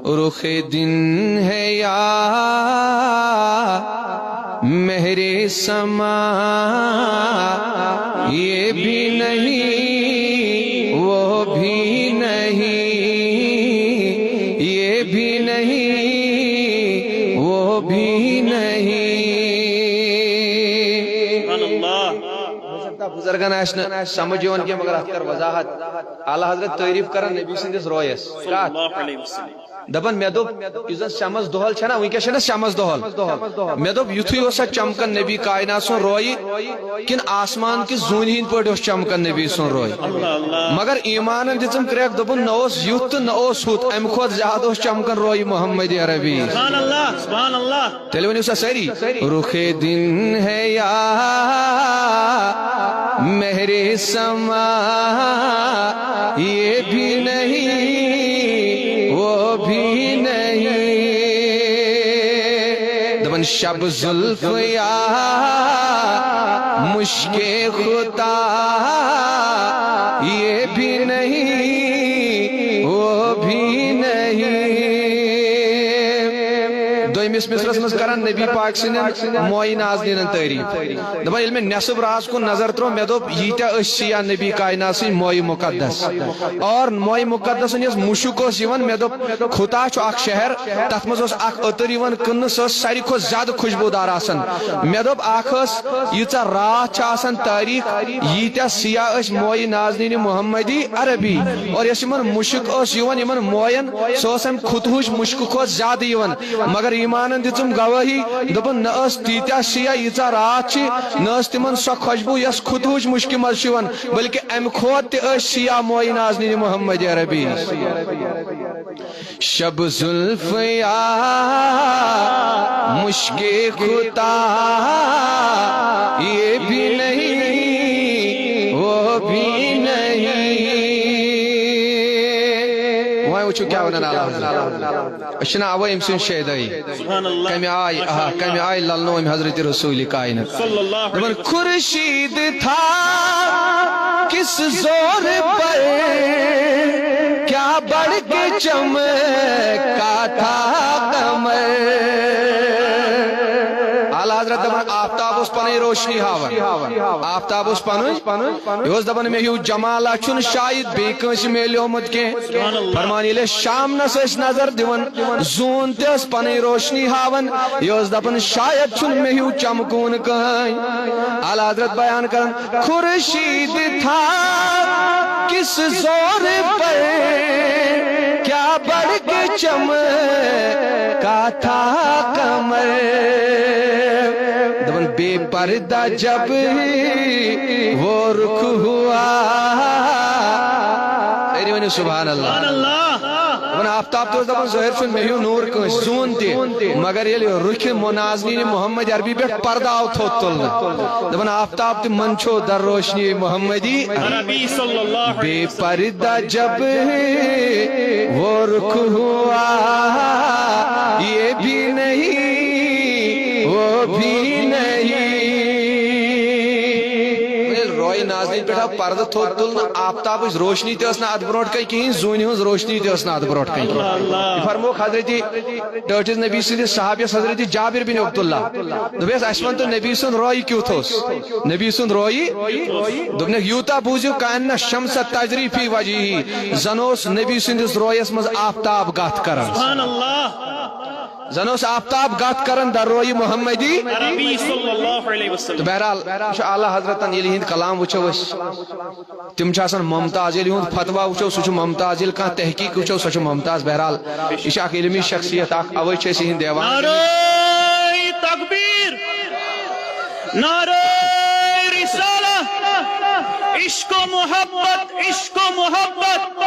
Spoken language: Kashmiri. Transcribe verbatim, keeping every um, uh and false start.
رخ دن ہے یا مہر سما، یہ بھی نہیں، وہ بھی نہیں، یہ بھی نہیں، وہ بھی نہیں۔ سبحان اللہ۔ ہو سکتا ہے بزرگن آسہِ نہٕ سمجھ یِوان کینٛہہ، مگر اتھ کر وضاحت۔ اعلیٰ حضرت تعریف کران نبی سٕنٛدِس رویس۔ صلی اللہ علیہ وسلم۔ دپان مےٚ دوٚپ، یُس زن شمس دۄہل چھنا، وٕنکیٚس چھنا شمس دۄہل۔ مےٚ دوٚپ، یُتھُے اوس سا چمکان نبی کائنات سُنٛد رویہِ، کِنہٕ آسمان کِس زوٗنہِ ہٕنٛدۍ پٲٹھۍ اوس چمکان نبی سُنٛد رویہِ؟ اللہ اللہ۔ مگر ایمانن دِژٕم کرٛٮ۪کھ، دوٚپُن، نہ اوس یُتھ تہٕ نہ اوس ہُتھ، امہِ کھۄتہٕ زیادٕ اوس چمکان رویہِ محمد عربی۔ سبحان اللہ، سبحان اللہ۔ تیٚلہِ ؤنِو سا سٲری، رخ دن ہے یا مہر سما، یہ بھی نہیں، وہ بھی نہیں۔ دپان شب زلف یا مشک خطا، یہ بھی نہیں، وہ بھی نہیں۔ دوٚیمِس مصرس منٛز کران نبی پاک سٕنٛدٮ۪ن مویہِ نازنیٖنن تعریف۔ دپان ییٚلہِ مےٚ نصف راتس کُن نظر ترٲو، مےٚ دوٚپ، ییٖتیٛاہ أسۍ چھِ یا نبی کائنات سٕنٛدۍ مویہِ مقدس۔ اور مویہِ مقدسن یۄس مُشُک اوس یِوان، مےٚ دوٚپ، خطا چھُ اکھ شہر، تتھ منٛز اوس اکھ عطر یِوان کٕننہٕ، سۄ ٲس ساروی کھۄتہٕ زیادٕ خوشبودار آسان۔ مےٚ دوٚپ، اکھ ٲس ییٖژاہ راتھ چھِ آسان تاریٖک، ییٖتیٛاہ سیاہ ٲسۍ مویہِ نازنیٖنہِ محمدی عربی۔ اور یۄس یِمن مُشُک اوس یِوان یِمن موین، سۄ ٲس امہِ خطہٕچ مُشکہٕ کھۄتہٕ زیادٕ یِوان۔ مگر ایمانن دِژٕم گوٲہی، دوٚپُن، نہ ٲس تیٖتیٛاہ سیاہ ییٖژاہ راتھ چھِ، نہ ٲس تِمن سۄ خوشبو یۄس خطہٕچ مُشکہِ منٛز چھِ یِوان، بلکہِ امہِ کھۄتہٕ تہِ ٲسۍ سیاہ مویہِ نازنیٖنہِ محمد عربی۔ شب زلف یا مشک خطا، یہ بھی نہیں، وہ بھی نہیں۔ وۄنۍ وٕچھِو کیٛاہ وَنان اعلیٰ حضرت۔ أسۍ چھِنہ اَوَے أمۍ سٕنٛدۍ شیدٲیی۔ سبحان اللہ۔ کَمہِ آیہِ، آہا، کمہِ آیہِ للنو أمۍ حضرت رسول کائنات۔ صلی اللہ علیہ وسلم۔ دپان خورشید تھا کس زور پر، کیا بڑھ کے چمکا تھا قمر۔ اعلیٰ حضرت دپان آفتاب اوس پنٕنۍ روشنی ہاوان۔ آفتاب اوس پنٕنۍ۔ یہِ اوس دپان مےٚ ہیوٗ جمالا چھُنہٕ شاید بیٚیہِ کٲنٛسہِ میلیومُت کینٛہہ۔ سبحان اللہ۔ فرمان ییٚلہِ أسۍ شامنس ٲسۍ نظر دِوان، زوٗن تہِ ٲس پنٕنۍ روشنی ہاوان۔ یہِ اوس دپان شاید چھُنہٕ مےٚ ہیوٗ چمکوٗن کٕہٕنۍ۔ اعلیٰ حضرت بیان کران، خورشید تھا کس زور پر، کیا بڑھ کے چمکا تھا قمر۔ دپان بے پردہ جب وہ رخ ہوا۔ سٲری ؤنِو سبحان اللہ۔ سبحان اللہ۔ دپان آفتاب تہِ اوس دپان ظٲہر چھُنہٕ مےٚ ہیوٗ نوٗر کٲنٛسہِ، زوٗن تہِ، مگر ییٚلہِ رُخِ منازنیٖنہِ محمد عربی پٮ۪ٹھ پردٕ آو تھوٚد تُلنہٕ، دپان آفتاب تہِ منٛدچھو در روشنی محمدی عربی۔ صلی اللہ علیہ وسلم۔ بے پردہ جب وہ رخ ہوا، یہ بھی نہیں، وہ بھی نہیں۔ ییٚلہِ روے نازنیٖن پٮ۪ٹھ آو پردٕ تھوٚد تُلنہٕ، آفتابٕچ روشنی تہِ ٲس نہٕ اتھ برونٛٹھ کنہِ کِہیٖنۍ، زوٗنہِ ہٕنٛز روشنی تہِ ٲس نہٕ اتھ برونٛٹھ کنہِ کِہیٖنۍ۔ یہِ فرمووُکھ حضرت ٹٲٹھِس نبی سٕنٛدِس صحابیس حضرت جابر بن عبداللہ۔ دوٚپنس، اسہِ ون تہٕ نبی سُنٛد روے کیُتھ اوس؟ نبی سُنٛد روے؟ دوٚپنکھ، یوٗتاہ بوٗزِو، کأن الشمس تجری فی وجہہ، زن اوس نبی سٕنٛدِس رویس منٛز آفتاب گتھ کران۔ سبحان اللہ۔ زن اوس آفتاب گتھ کران در روے محمدی۔ عربی صلی اللہ علیہ وسلم۔ تہٕ بہرحال، یہِ چھُ اعلیٰ حضرتن ییٚلہِ یِہنٛدۍ کلام وٕچھو أسۍ، تِم چھِ آسان ممتاز۔ ییٚلہِ یِہُنٛد فتوا وٕچھو، سُہ چھُ ممتاز۔ ییٚلہِ کانٛہہ تحقیق وٕچھو، سۄ چھِ ممتاز۔ بہرحال، یہِ چھِ اکھ علمی شخصیت اکھ، اوے چھِ أسۍ یِہِنٛدۍ دیوان۔ نعرہ تکبیر، نعرہ رسالہ، عشق و محبت، عشق و محبت۔